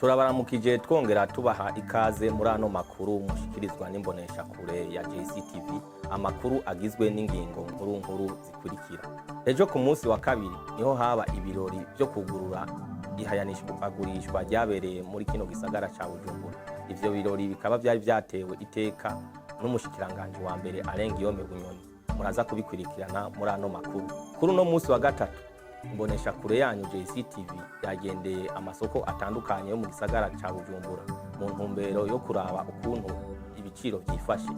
Turabaramukije twongera tubaha ikaze muri ano makuru mushikirizwa n'imboneshakure ya JCTV. Amakuru agizwe n'ingingo nkuru nkuru zikurikira: ejo ku munsi wa kabiri niho haba ibirori vyo kugurura ihayanishwagurishwa ryabereye muri kino gisagara ca Bujumbura. Ivyo birori bikaba vyari vyatewe iteka n'umushikiranganji wa mbere Alain Guillaume Bunyoni. Muraza kubikurikirana muri ano makuru. Kuri uno munsi wa gatatu, imboneshakure yanyu JCTV yagendeye amasoko atandukanye yo mu gisagara ca Bujumbura mu ntumbero yo kuraba ukuntu ibiciro vyifashe.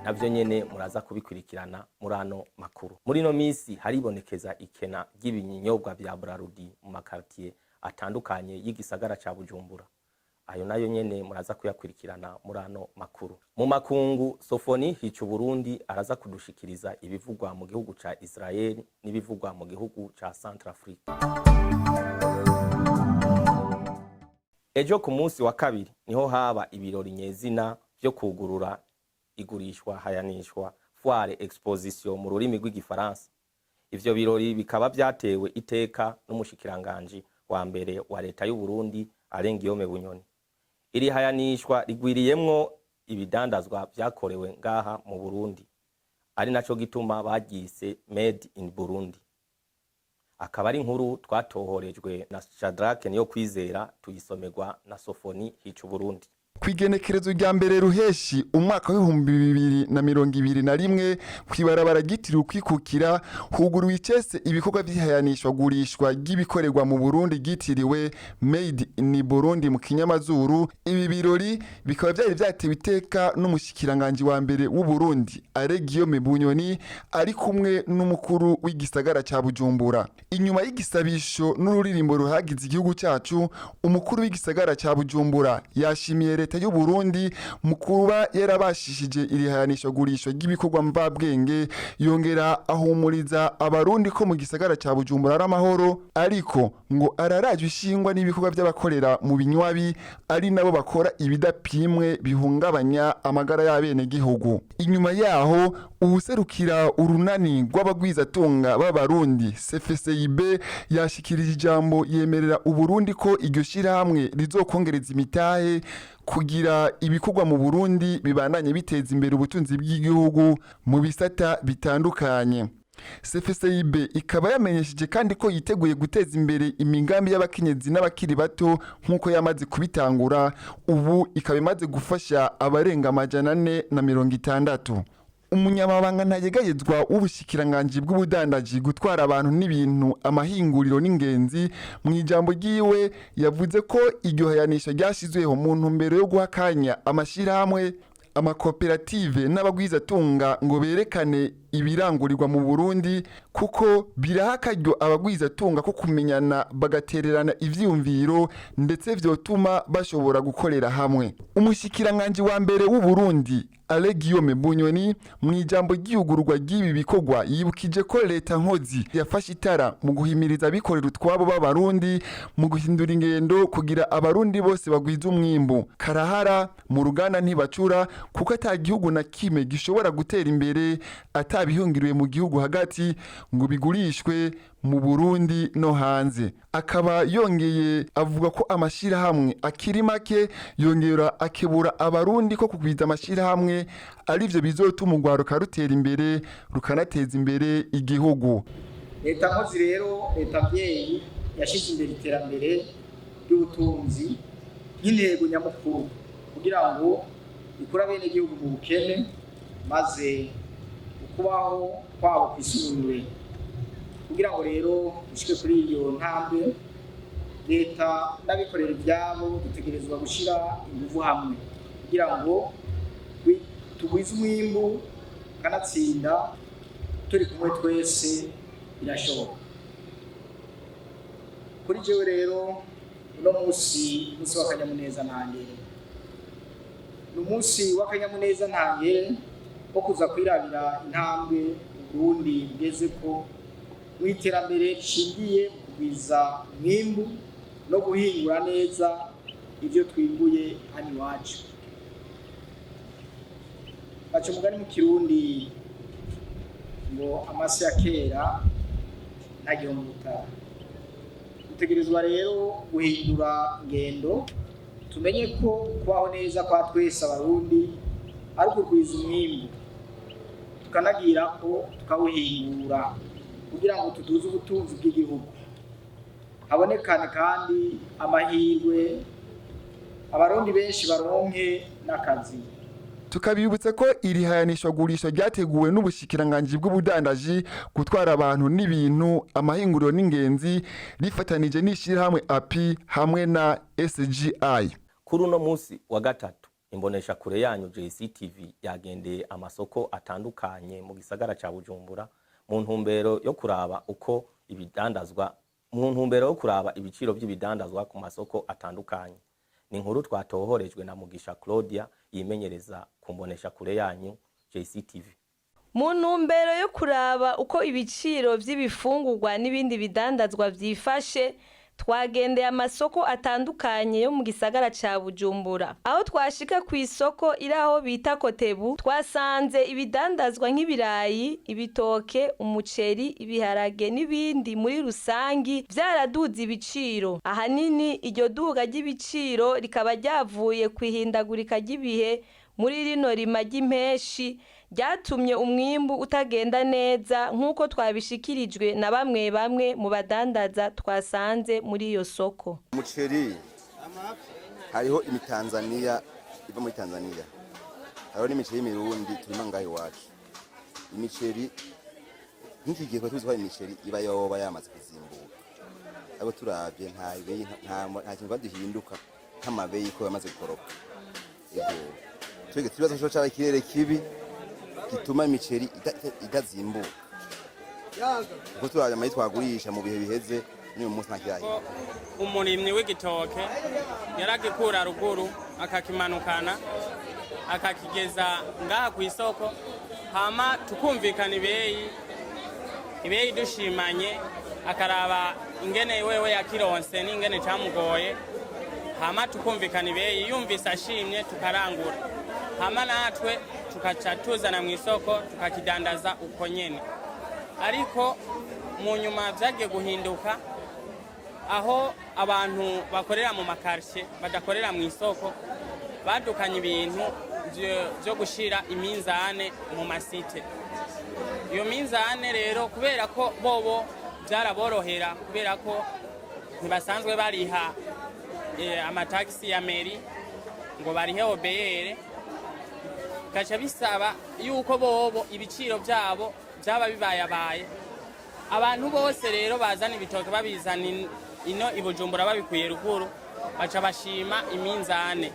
Navyo nyene muraza kubikurikirana muri ano makuru. Muri ino misi haribonekeza ikena ry'ibinyobwa vya Brarudi mu makartier atandukanye y'igisagara ca Bujumbura. Ayo nayo nyene muraza kuyakurikirana muri ano makuru. Mu makungu, Sofoni Hica Burundi araza kudushikiriza ibivugwa mu gihugu ca Israel n'ibivugwa mu gihugu ca Centrafrique. Ejo ku munsi wa kabiri niho haba ibirori nyezina vyo kugurura igurishwa hayanishwa, foire exposition mu rurimi rw'igifaransa. Ivyo birori bikaba vyatewe iteka n'umushikiranganji wa mbere wa leta y'u Burundi Alain Guillaume Bunyoni. Iri hayanishwa rigwiriyemwo ibidandazwa vyakorewe ngaha mu Burundi, ari naco gituma baryise Made in Burundi. Akaba ari inkuru twatohorejwe na Shadrack Niyo Kwizera, tuyisomerwa na Sofoni Hica Burundi. Kw'igenekerezo rya 1 ruheshi umwaka w'2021, kw'ibarabara ryitiriwe Ukwikukira huguruwe icese ibikorwa vy'ihayanishwa gurishwa ry'ibikorerwa mu Burundi ryitiriwe Made in Burundi mu kinyamazuru. Ibi birori bikaba vyari vyatewe iteka n'umushikiranganji wa mbere w'u Burundi Alain Guillaume Bunyoni ari kumwe n'umukuru w'igisagara ca Bujumbura. Inyuma y'igisabisho n'ururirimbo ruhagize igihugu cacu, umukuru w'igisagara ca Bujumbura yashimiye leta y'u Burundi mu kuba yarabashishije irihayanisha gurisho ry'ibikorwa mvabwenge, yongera ahumuriza abarundi ko mu gisagara ca Bujumbura ari amahoro, ariko ngo ararajwe ishingwa n'ibikorwa by'abakorera mu binywabi ari nabo bakora ibidapimwe bihungabanya amagara y'abenegihugu. Inyuma yaho, uwuserukira urunani rw'abagwizatunga b'abarundi CFCIB yashikirije ijambo, yemerera Uburundi ko iryo shirahamwe rizokongereza imitahe kugira ibikorwa mu Burundi bibandanye biteza imbere ubutunzi bw'igihugu mu bisata bitandukanye. CFCIB ikaba yamenyesheje kandi ko yiteguye guteza imbere imigambi y'abakenyezi n'abakiri bato nk'uko yamaze kubitangura. Ubu ikaba imaze gufasha abarenga 460. Umunyamabanga ntayegayezwa w'ubushikiranganji bw'ubudandaji, gutwara abantu n'ibintu, amahinguriro n'ingenzi, mu ijambo ryiwe yavuze ko iryo hayanisha ryashyizweho mu ntumbero yo guha akanya amashyirahamwe, amakoperative n'abagwizatunga ngo berekane ibirangurirwa mu Burundi, kuko biraha akaryo abagwizatunga ko kumenyana, bagatererana ivyiyumviro, ndetse vyotuma bashobora gukorera hamwe. Umushikiranganji wa mbere w'u Burundi Alain Guillaume Bunyoni mu ijambo ry'iyugururwa ry'ibi bikorwa yibukije ko leta nkozi yafashe itara mu guhimiriza abikorera utwabo b'abarundi mu guhindura ingendo kugira abarundi bose bagwiza umwimbu karahara mu ruganda ntibacura, kuko ata gihugu na kimwe gishobora gutera imbere atabihungiriwe mu gihugu hagati ngo bigurishwe mu Burundi no hanze. Akaba yongeye avuga ko amashirahamwe akiri make, yongera akebura abarundi ko kugwiza amashirahamwe arivyo bizotuma urwaruka rutera imbere rukanateza imbere igihugu. Leta nkozi rero, leta mvyeyi, yashize imbere iterambere ry'ubutunzi nk'intego nyamukuru kugira ngo ikure abenegihugu mu bukene maze ukubaho kwabo kwisununure. Kugira ngo rero dushike kuri iyo ntambwe, leta n'abikorera ivyabo dutegerezwa gushira inguvu hamwe kugira ngo tugwize umwimbu. Kanatsinda turi kumwe twese birashoboka. Kuri jewe rero, uno munsi, umunsi w'akanyamuneza ntangere, ni umunsi w'akanyamuneza ntangere wo kuza kwirabira intambwe Uburundi bugezeko mu iterambere rishingiye mu kugwiza umwimbu no guhingura neza ivyo twimbuye hano iwacu. Baca umugani mu Kirundi ngo amase ya kera ntagihomba ubutara. Dutegerezwa rero guhindura ngendo, tumenye ko kubaho neza kwa twese Abarundi ari ukugwiza umwimbu, tukanagira ko tukawuhingura kugira ngo tuduze ubutunzi bw'igihugu, habonekane kandi amahirwe, Abarundi benshi baronke n'akazi. Tukabibutsa ko iri hayanishwagurisha ryateguwe n'ubushikiranganji bw'ubudandaji, gutwara abantu n'ibintu, amahinguriro n'ingenzi, rifatanije n'ishirahamwe API hamwe na SGI. Kuri uno munsi wa gatatu, imbonesha kure yanyu JCTV yagendeye amasoko atandukanye mu gisagara ca Bujumbura mu ntumbero yo kuraba uko ibidandazwa, mu ntumbero yo kuraba ibiciro by'ibidandazwa ku masoko atandukanye. Ni inkuru twatohorejwe na Mugisha Claudia yimenyereza ku mbonesha kure yanyu JCTV. Mu ntumbero yo kuraba uko ibiciro vy'ibifungurwa n'ibindi bidandazwa vyifashe, twagendeye amasoko atandukanye yo mu gisagara ca Bujumbura. Aho twashika ku isoko iri aho bita Kotebu, twasanze ibidandazwa nk'ibirayi, ibitoke, umuceri, ibiharage n'ibindi muri rusangi vyaraduze ibiciro. Ahanini iryo duga ry'ibiciro rikaba ryavuye kw'ihindagurika ry'ibihe muri rino rima ry'impeshi ryatumye umwimbu utagenda neza, nk'uko twabishikirijwe na bamwe bamwe mu badandaza twasanze muri iyo soko. Umuceri, hariho imitanzaniya iva muri Tanzania, hariho n'imiceri y'imirundi turima ngaho iwacu. Imiceri nk'iki gihe tuba tuzi ko imiceri iba yoba yamaze kuzimbuka, ariko turavye nta kintu baduhinduka nk'amabeyi ko yamaze gukoroka. Ego, twege tubibaza ko caba ikirere kibi gituma imiceri itazimbuka, kuko turavye amayi twagurisha mu bihe biheze n'uyu munsi nta kirahinduka. Umurimyi w'igitoke yaragikura ruguru, akakimanukana, akakigeza ngaha ku isoko, hama tukumvikana ibeyi dushimanye, akaraba ingene wewe yakironse n'ingene camugoye, hama tukumvikana ibeyi, yumvise ashimye tukarangura, hama natwe tukaca tuzana mu isoko tukakidandaza uko nyene. Ariko mu nyuma vyagiye guhinduka, aho abantu bakorera mu makarshe badakorera mu isoko badukanye ibintu vyo gushira iminzane mu masite. Iyo minzane rero, kubera ko bobo vyaraborohera, kubera ko ntibasanzwe bariha amatagisi ya mairie ngo barihe OBR, gaca bisaba yuko bobo ibiciro vyabo vyaba bibayabaye. Abantu bose rero bazana ibitoke babizana ino i Bujumbura babikuye ruguru, baca bashima iminzane.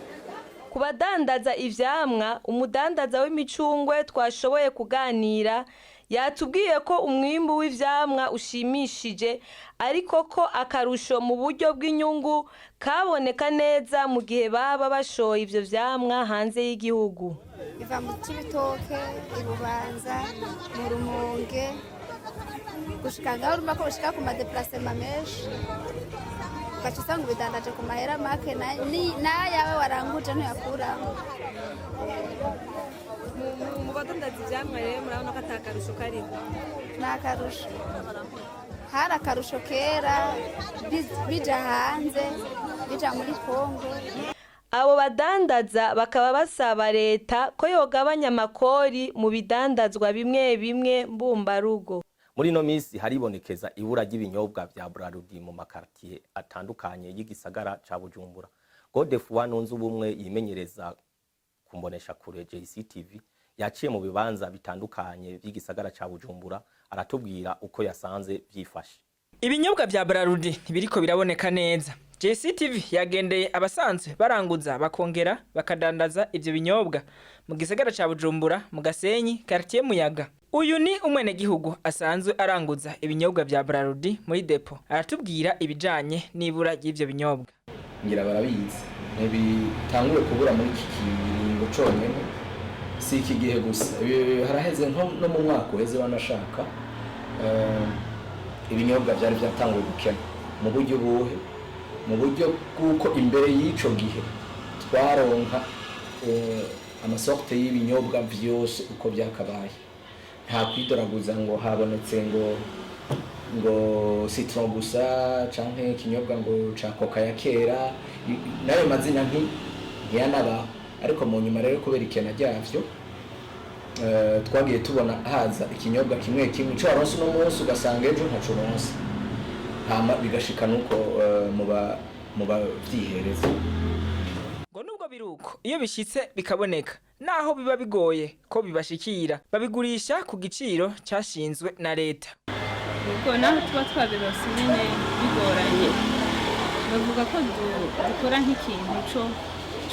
Ku badandaza ivyamwa, umudandaza w'imicungwe twashoboye kuganira yatubwiye ko umwimbu w'ivyamwa ushimishije, ariko ko akarusho mu buryo bw'inyungu kaboneka neza mu gihe baba bashoye ivyo vyamwa hanze y'igihugu. Biva mu Cibitoke, i Bubanza, mu Rumonge, gushika ngaho. Urumva ko bishika ku ma déplacements menshi, ugaca usanga ubidandaje ku mahera make, n'ayawe waranguje ntuyakuramo. Mu badandaza ivyamwa rero, murabona ko ata karusho kariho? Ni akarusho, hari akarusho kera bija hanze, bija muri Kongo. Abo badandaza bakaba basaba leta ko yogabanya amakori mu bidandazwa bimwe bimwe mbumbarugo. Muri ino minsi haribonekeza ibura ry'ibinyobwa vya Brarudi mu makartier atandukanye y'igisagara ca Bujumbura. Godefroid Nunzubumwe yimenyereza kumbonesha kure JCTV yaciye mu bibanza bitandukanye vy'igisagara ca Bujumbura, aratubwira uko yasanze vyifashe. Ibinyobwa vya Brarudi ntibiriko biraboneka neza. JCTV yagendeye abasanzwe baranguza bakongera bakadandaza ivyo binyobwa mu gisagara ca Bujumbura, mu Gasenyi, quartier Muyaga. Uyu ni umwenegihugu asanzwe aranguza ibinyobwa vya Brarudi muri dépôt, aratubwira ibijanye n'ibura ry'ivyo binyobwa. Ngira barabizi, ntibitangure kubura muri iki kiringo conyene, si iki gihe gusa. Ibi haraheze nko no mu mwaka uheze wanashaka, ibinyobwa vyari vyatanguye gukena. Mu buryo buhe? Mu buryo bw'uko imbere y'ico gihe twaronka ama sortes y'ibinyobwa vyose uko vyakabaye, nta kwidoraguza ngo habonetse ngo Ngo citron gusa canke ikinyobwa ngo ca Coca ya kera, n'ayo mazina ntiyanabaho. Ariko mu nyuma rero, kubera ikena ryavyo, twagiye tubona haza ikinyobwa kimwe kimwe, ico waronse uno munsi ugasanga ejo ntaco uronse, hama bigashika nuko muba bavyihereza. Ngo nubwo biruko, iyo bishitse bikaboneka, naho biba bigoye ko bibashikira, babigurisha ku giciro cashinzwe na leta. Ubwo naho tuba twabironse nyene bigoranye, bavuga ko dukora nk'ikintu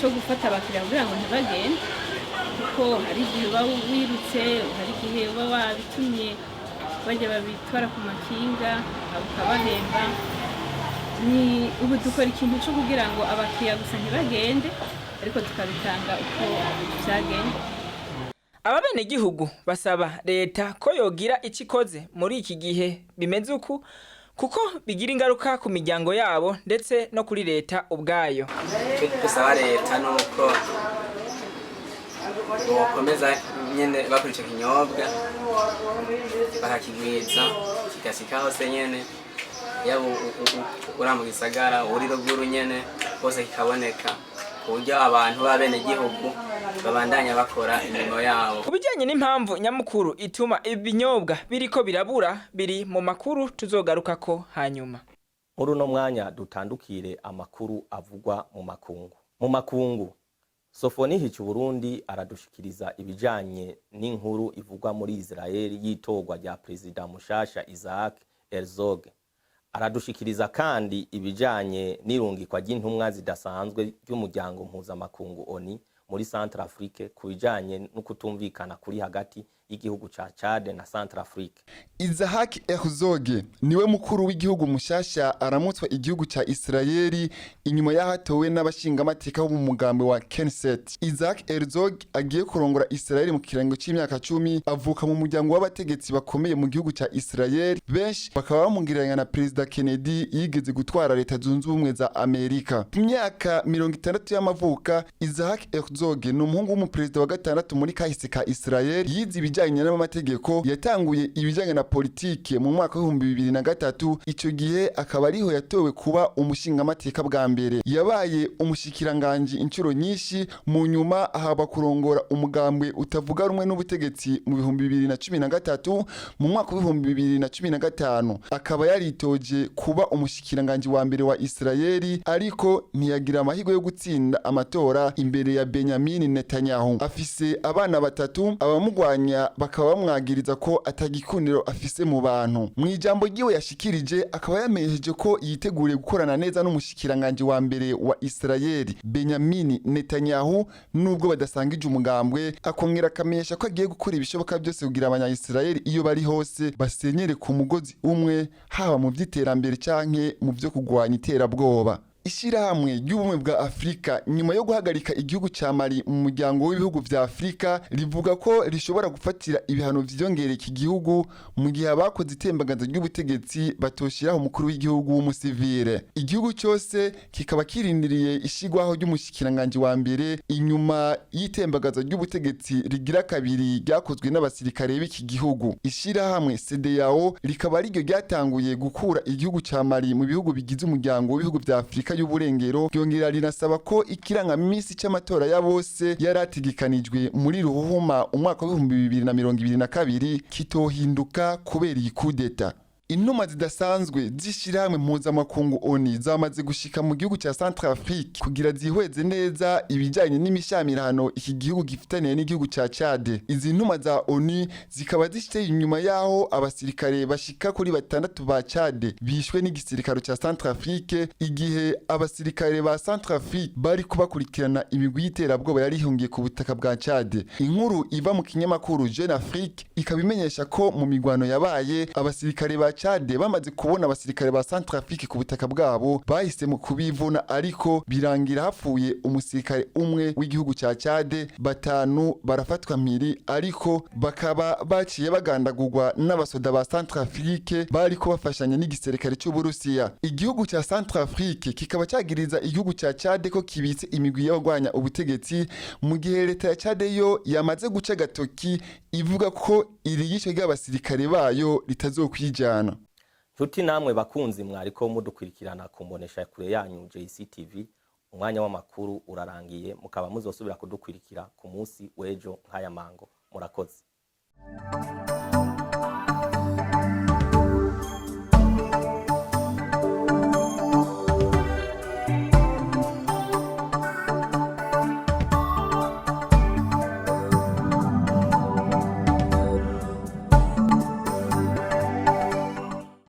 co gufata abakiriya kugira ngo ntibagende, kuko hari igihe uba wirutse, hari igihe uba wabitumye bajya babitwara ku makinga ukabahemba. Ni ubu dukora ikintu co kugira ngo abakiriya gusa ntibagende, ariko tukabitanga uko vyagenda. Ababenegihugu basaba leta ko yogira ico ikoze muri iki gihe bimeze uku, kuko bigira ingaruka ku miryango yabo ndetse no kuri leta ubwayo. Icyo dusaba leta ni uko bokomeza nyene bakora ico kinyobwa, bakakigwiza kigashika hose nyene, yaba uri mu gisagara, uri ruguru nyene, hose kikaboneka, ku buryo abantu b'abenegihugu babandanya bakora imirimo yabo. Ku bijyanye n'impamvu nyamukuru ituma ibinyobwa biriko birabura, biri mu makuru tuzogarukako hanyuma. Muri uno mwanya dutandukire amakuru avugwa mu makungu. Mu makungu, Sofoni Hicuburundi aradushikiriza ibijanye n'inkuru ivugwa muri Israeli y'itorwa rya perezida mushasha Isaac Herzog. Aradushikiriza kandi ibijanye n'irungikwa ry'intumwa zidasanzwe ry'umuryango mpuzamakungu ONU muri Centrafrique ku bijanye no kutumvikana kuri hagati y'igihugu ca Chad na Centrafrique. Isaac Herzog niwe mukuru w'igihugu mushasha aramutswa igihugu ca Israeli inyuma y'ahatowe n'abashingamateka bo mu mugambi wa Knesset. Isaac Herzog agiye kurongora Israeli mu kirango c'imyaka 10. Avuka mu muryango w'abategetsi bakomeye mu gihugu ca Israeli, benshi bakaba bamugereranya na Perezida Kennedy yigeze gutwara Leta Zunze Ubumwe za Amerika. Ku myaka 60 y'amavuka, Isaac Herzog ni umuhungu w'umuperezida wa gatandatu muri kahise ka Israeli. Yize ibijyanye n'amategeko, yatanguye ibijyanye na politike mu mwaka w'2003. Icyo gihe akaba ariho yatowe kuba umushingamateka bwa mbere. Yabaye umushikiranganji inshuro nyinshi, mu nyuma ahabwa kurongora umugambwe utavuga rumwe n'ubutegetsi mu 2013. Mu mwaka w'2015 akaba yaritoje kuba umushikiranganji wa mbere wa Israeli, ariko ntiyagira amahirwe yo gutsinda amatora imbere ya Benjamin Netanyahu. Afise abana batatu, abamugwanya bakaba bamwagiriza ko atagikundiro afise mu bantu. Mu ijambo ryiwe yashikirije, akaba yamenyesheje ko yiteguriye gukorana neza n'umushikiranganji wa mbere wa Israeli Benjamin Netanyahu, nubwo badasangije umugambwe. Akongera akamenyesha ko agiye gukora ibishoboka byose kugira abanya-Israeli iyo bari hose basenyere ku mugozi umwe, haba mu by'iterambere canke mu byo kugwanya iterabwoba. Ishirahamwe ry'Ubumwe bwa Afurika, nyuma yo guhagarika igihugu ca Mali mu muryango w'ibihugu vya Afurika, rivuga ko rishobora gufatira ibihano vyiyongera iki gihugu mu gihe abakoze itembagazo ry'ubutegetsi batoshiraho umukuru w'igihugu w'umusivile. Igihugu cyose kikaba kirindiriye ishigwaho ry'umushikiranganji wa mbere inyuma y'itembagazo ry'ubutegetsi rigira kabiri ryakozwe n'abasirikare b'iki gihugu. Ishirahamwe CEDEAO rikaba ariryo ryatanguye gukura igihugu ca Mali mu bihugu bigize umuryango w'ibihugu vya Afurika y'Uburengero, ryongera rinasaba ko ikirangamisi c'amatora ya bose yarategekanijwe muri ruhuhuma umwaka w'2022 kitohinduka kubera iyi kudeta. Intumwa zidasanzwe z'ishirahamwe mpuzamakungu ONU zamaze gushika mu gihugu ca Centrafrique kugira zihweze neza ibijanye n'imishamirano iki gihugu gifitaniye n'igihugu ca Chad. Izi ntumwa za ONU zikaba zishitse inyuma yaho abasirikare bashika kuri batandatu ba Chad bishwe n'igisirikare ca Centrafrique, igihe abasirikare ba Centrafrique bari kubakurikirana imigwi y'iterabwoba yari ihungiye ku butaka bwa Chad. Inkuru iva mu kinyamakuru Jeune Afrique ikaba imenyesha ko mu migwano yabaye, abasirikare ba Chad bamaze kubona abasirikare ba Centrafrique ku butaka bwabo bahise mu kubivuna, ariko birangira hapfuye umusirikare umwe w'igihugu ca Chad, batanu barafatwa mpiri, ariko bakaba baciye bagandagurwa n'abasoda ba Centrafrique bariko bafashanya n'igisirikare cy'Uburusiya. Igihugu ca Centrafrique kikaba cagiriza igihugu ca Chad ko kibitse imigwi y'abagwanya ubutegetsi, mu gihe leta ya Chad yo yamaze guca gatoki ivuga ko iri yishwe ry'abasirikare bayo ritazokwijana. Nshuti namwe bakunzi mwariko mudukurikirana ku mbonesha kure yanyu JCTV, umwanya w'amakuru urarangiye, mukaba muzosubira kudukurikira ku munsi w'ejo nk'aya mango. Murakoze.